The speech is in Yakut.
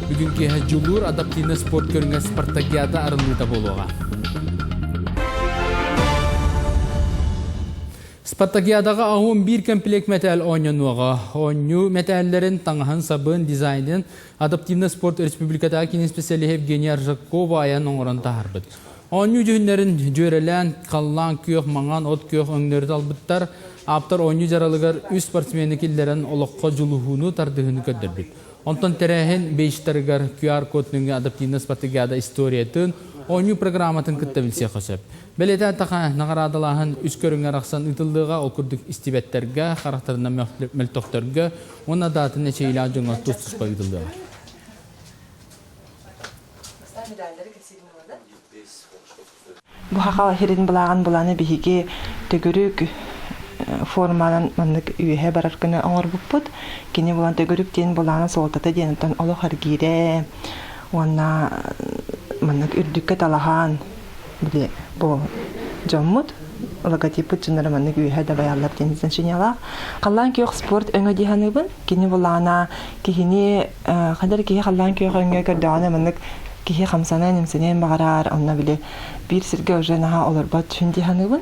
Бүгүн киэһэ Дьулуур адаптивнай спорт көрүҥэ спартакиада арыллыыта буолуоҕа. Спартакиадаҕа аһуон биир комплект мэтээл оонньонуоҕа. Оонньуу мэтээллэрин, таҥаһын-сабын, дизайнын адаптивнай спорт республикатааҕы киинин специалиһа Евгения Аржакова айан оҥорон таһаарбыт. Оонньуу дьүһүннэрин дьүөрэлээн, халлаан күөх, маҥан, от күөх өҥнөрү талбыттар. Ааптар оонньуу дьаралыгар үс спортсмены киллэрэн олоххо дьулуһууну, тардыһыыны көрдөрбүт. Онтон тэрээһин бейджтарыгар QR-код нөҥүө адаптивнай спартакиада историятын, оонньуу программатын кытта билсиэххэ сөп. Бэлиэтээтэххэ, наҕараадалааһын үс көрүҥҥэ арахсан ыытыллыаҕа, ол курдук истибэттэргэ, харахтарынан мөлтөхтөргө уонна даатын эчэйиилээх дьоҥҥо тус-туспа ыытыллыаҕа. Бу саха сирин былааҕын буланы биһиги төгүрүк форманан маннык үөһэ барар гына оҥорбуппут. Кини булан төгүрүк диэн былаана суолтата диэн оттон олох эргиирэ уонна маннык үрдүккэ талаһан били бу дьоммут логотиппыт дьонноро маннык үөһэ дабайаллар диэн значениелаах. Халлаан күөх спорт өҥө дии саныыбын. Кини былаана киһини хандар киһи халлаан күөх өҥө көрдөҕүнэ маннык киһи хамсаныан имсэниэн баҕарар, онно били биир сиргэ уже наһаа олорбот сүн дии саныыбын.